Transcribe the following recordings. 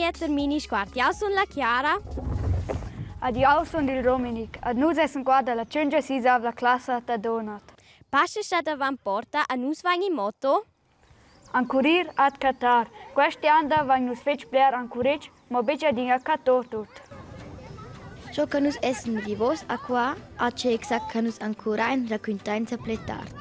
metter Minisguard. Jau sun la Chiara. Ed jau sun il Dominic. Ed nus essan qua dalla tschunchasisavla classa da Donat. Pascha sta davant porta a nus vain in moto. Ancurir ad cattar. Quest'janda vain nus fetg bler ancuretg, mo betg adina cattò tut. Sco che nus essan rivos a qua, a tge exact che nus ancurain raquintainsa pli tard.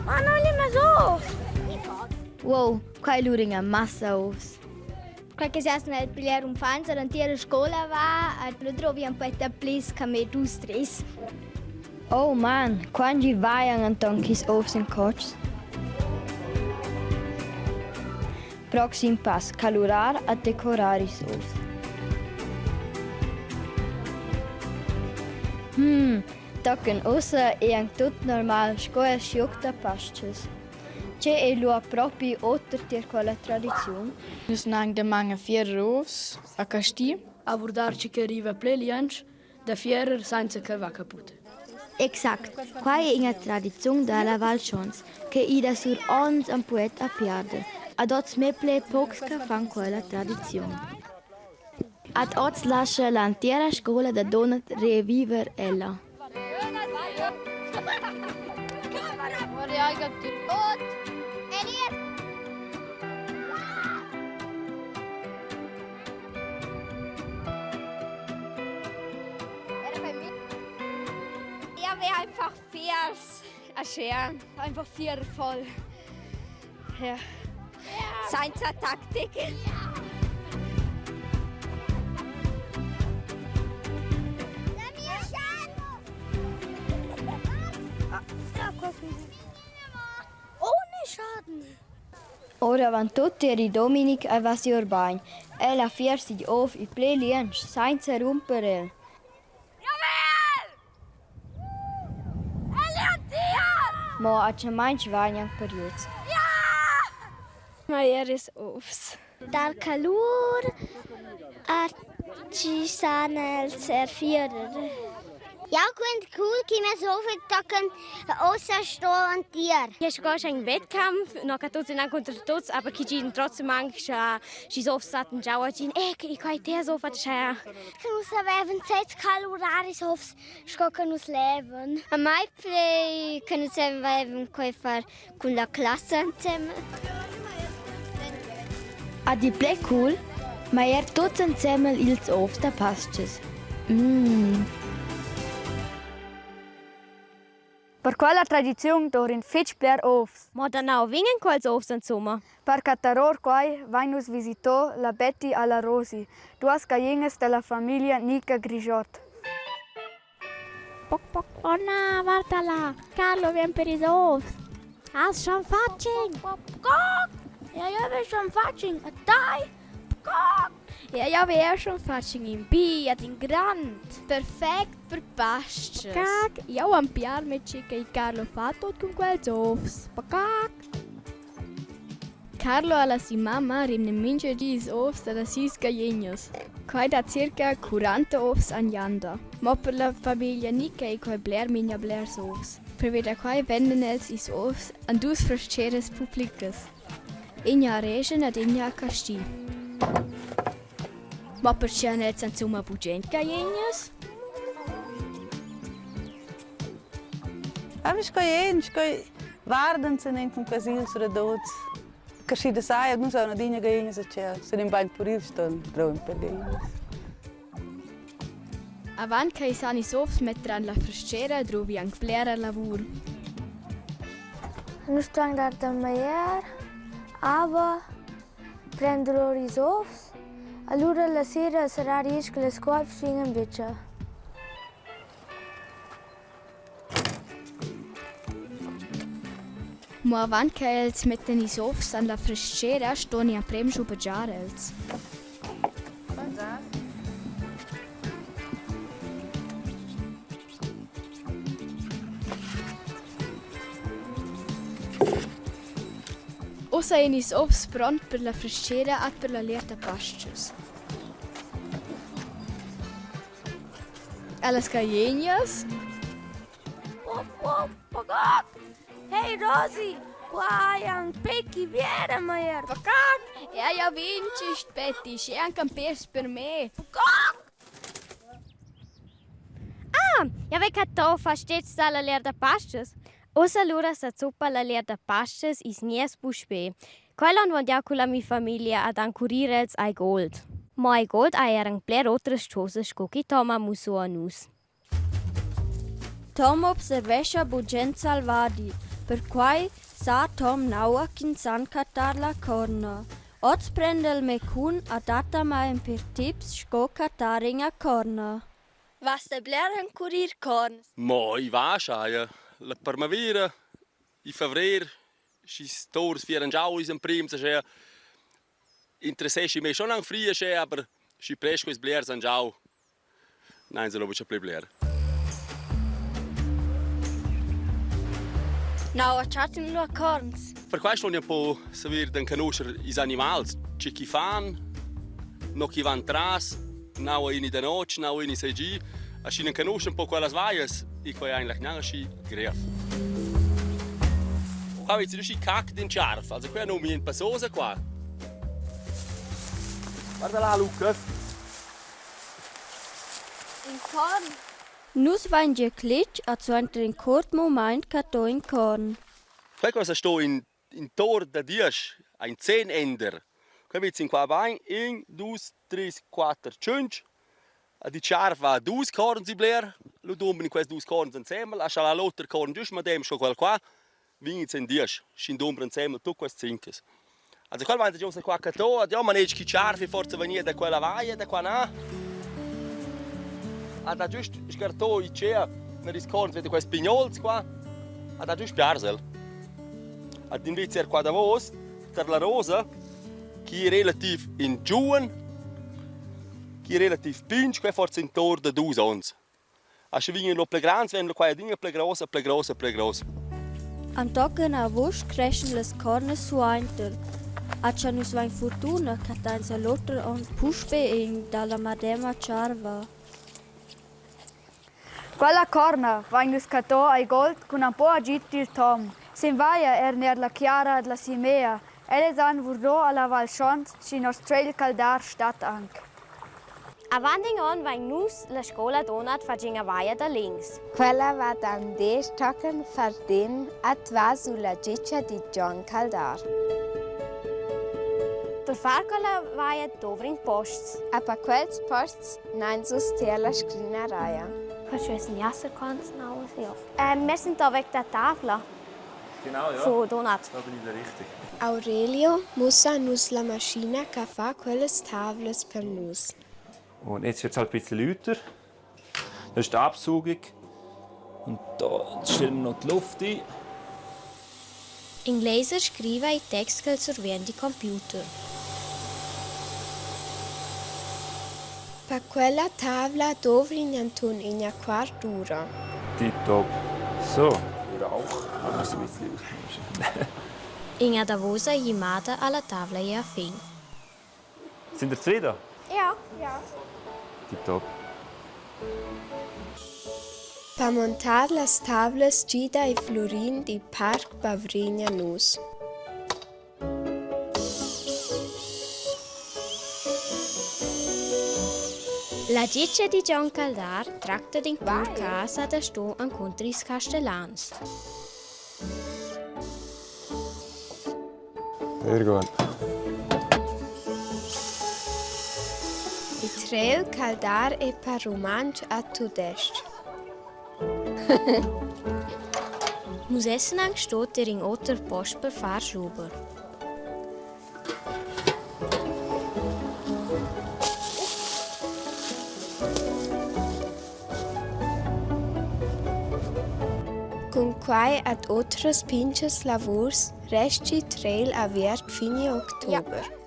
Ma non li mes ovs! Wow, qua è lura ina massa ovs. Quei che sas nel bler uffants all'antira scola va, lu drovi un po daplis che me dus tres. Oh man, quant gi vajan enton ch'ils ovs en cotgs? Proxim pass, calurar a decorar ils ovs. Hmm, tochen ussa ei anc tut normal sco el schiuc da pastgas. Tge ei lura propi oter tier quella tradiziun? Nus n'han damaun a fierer ovs a Casti. A vurdar chi che riva ple liantsch da fierer sainza ch'el va caput. Exact, quai è ina tradiziun da la Val Schons che ida sur onns en poet a piarder. Ad oz me ple pocs che fan quella tradiziun. Ad oz lascha l'antira scola da Donat reviver ella. Ja, wär einfach fiers. Aschia. Einfach fier voll. Ja. Senza Taktik. Ohne Schaden. Oravant tut eri Dominic aveva siu urbagn. El ha fiers igl ov il pli lientsch, sainza rumper el. Mo atgnamaing vain anc perüts. Ma er ils ovs. Dar calur a chi san els er fierer. Jau quint cool che mes ov tocan ossa sto antier. Ich war ein Wettkampf, noch tuts in contro tuts, aber chi gin trotzdem anche schi so satten giau a gin, eh, ich quai te so fatg. Che nus havevan sez caluraris ovs sco che nus levan. A mai plei che nus havevan quei far cun la classa ensemen. A di ple cool, ma er tuts ensemen ils ovs da Pastgas. Mm. Per quella tradiziun dovrin fitg bler ovs. Mo da nau vegnan quels ovs insumma. Per cattar or quai vain nus visitò la Betty alla Rosi, duas gallinas della famiglia Nica Grigiot. Poc poc. Oh na, guarda là, Carlo vien per ils ovs. Has schon fatg Ja, io avevo schon fatg Dai! Ja, io avevo schon fatg in bi ad in grand. Perfect per pastgas. Cac, jau am piarme che che Carlo fa tot cun quels ovs. Cac. Carlo alla si mamma rimna mincha di ils ovs da las sis gaglignas. Quai dà circa 40 ovs an janda. Mo per la famiglia Nicca ei quai bler memia blers ovs. Pervi da quai vendan els ils ovs an dus frastgeras publicas. Egna a Regen ed egna a Casti. Ma perche han els insumma bugent gaglignas? Aber sco jen, sco vardan se nen cun quasi radots. Crescida sai, nus haun adina gaglignas a tschel, se in bain puril ston droven per gaglignas. Avant che i san ils ovs metter en la frestgera drovi anc blera lavur. Nus stuein dar da magliar, aber prender or ils ovs, allura la sera serrar isch che las cuolps vegnan buca. Mo avant che els mettan ils ovs en la frestgera ston i emprem schubergiar els. Ussa ein ils ovs pront per la frestgera ed per la lierta pastgas. Ellas gaglignas. Hey Rosi! Quai è un picchi vera maier. Cac! Ja, ja vincist, Betty, sche anche un pers per me. Cac! Ah, ja ve cattò fastez dalla ler da pastas. Ossa lura sa zuppa la ler da pastas is nies puspè. Quell'on vond jau con la mia famiglia ad ancurir els ai gold. Mo ai gold hai eran bler otras chosas sco che Tom ha musso a nus. Tom observescha bugen salvadi. Perquai sa Tom naua ch'ins san cattar la corna. Oz prenda el me cun adattamain per tips sco cattar ina corna. Vas da bler encurir corns? Mo i va schaja. La parmavera in favrer, schi's tours fieran giau ils emprims, aschia interesseschi me schon anc fri aschia, aber schi prest quels blers han giau, nein, se buca pli bler. Nau chattan lur corns. Perquai ston un po saver d'enconuscher ils animals, tge chi fan, no chi van tras, nau ini da notg, nau ini sei gi. Aschi enconuschen un po quellas vaias e quei eigentlich gnanc aschi grev. Qua vez riusci cac d'in tscharf, also quei num in passosa qua. Guarda là, Lucas. In corn. Nus vain gia cletg a suenter in cuort mumaint chattò in corn. Quei cosa sto in in tor da diesch, ein zehn ender. Quei vez in qua bain, in, dus, treis, quatter, tschunc. A di tscharf va dus corns i bler, lu dumbin quels dus corns ensemel, a scha l'oter corn giust medem sco quel qua, vegn in diesch, sch'in dumbra ensemel tut quels cinques. Also quel vain già qua catò, ja, ma nec chi tscharfi forza vegnir da quella vaia, da qua na. Ha da giust scartò i tschea ner ils corns vede quels pignols qua, ha da giust piars el. Ad invece er qua davos, tar la rosa, chi è relativ in giuven, chi è relativ pintg, quei forsa in tor da dus ons. Aschi vegnan lo pli grands, vegnan quai adina pli gross e pli gross e pli gross. Antochen avust creschan las cornas suainter. A cha nus vain furtüna chattainsa l'oter on puspè ün da la madema tscharva. Quella corna vain nus cattò ai gold cun ün po agid dil Tom. Sin vaia er ner la Chiara ed la Simea. Elles han vurdò alla Val Schons schi nos tregl caldar stat anc. Avant in onn vain nus la scola Donat fatg ina vaia da links. Quella va d'Andesch tochen Fardin at va sulla gitscha di Gion Caldar. Per far quella vaia dovrin posts. A per quels posts nein sus tier la scrinaraia. Kannst du es Jasser quants naus? Ja. Wir sind da wegen der Tafel. Genau, ja. Von Donat. Da bin ich da richtig. Aurelio mussa a nus la maschina che fa quellas tavlas per nus. Und jetzt wird es halt ein bisschen lauter. Das ist die Absaugung. Und da stellen wir noch die Luft ein. In laser scriva il text ch'el survegn di computer. Per quella tavla dovri Anton ina quart d'ura. Tipptopp. So, Rauch. Da muss ein bisschen ausmischen. Ina davosa glimada alla tavla ei a fin. Sind ihr zufrieden? Ja. Ja. Tipptopp. Per montar las tavlas gida il Flurin dil Parc Bavregna nus. La gitscha di Gion Caldar tracta d'in pur casa da sto encunter ils castellans. Sehr gut. Il trail Caldar è per rumantsch a tudestg. Nus essan anc sto tier in oter post per far schuber. Cun quai ad otras pintgas lavurs resti trail aviert fin in october.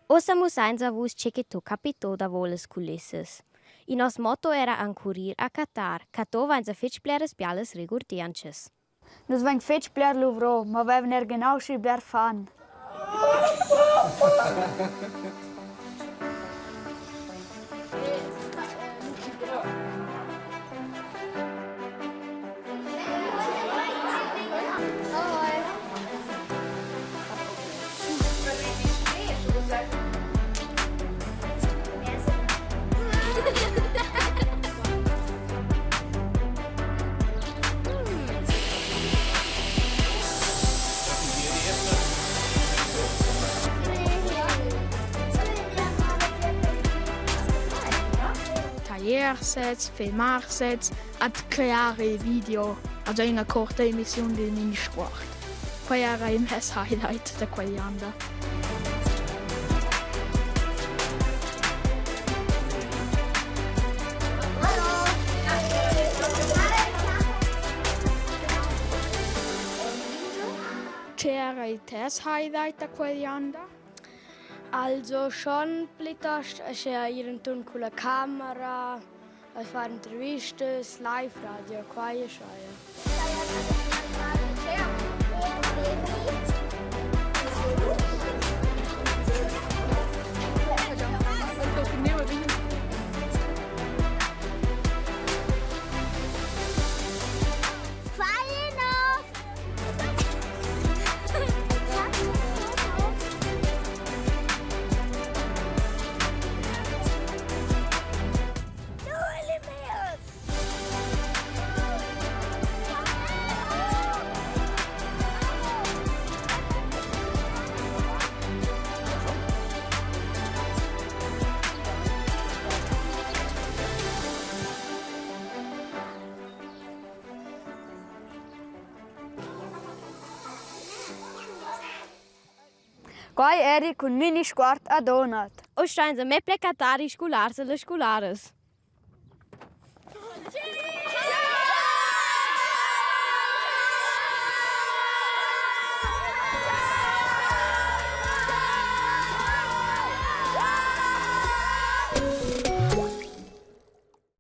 Ussa mussains a vus che che to capitò davo las culissas. Il nos motto era ancurir a Qatar. Catò vainsa fetg bleras bialas regurdientschas. Nus vain fetg bler luvrò, ma vaivan eir genau schi bler fun. Leger sez, filmar sez, ad crear il video, also ina curta emissiun dil Minisguard. Quei era il mes highlight da quell'janda. Che era il tes highlight da quell'janda? Also schon plitost aschia ir enturn culla camera, a far intervistas, live radio, quai aschia. Quai eri cun mini sguard a Donat. O stein se me plecatari scolars e le scolaras.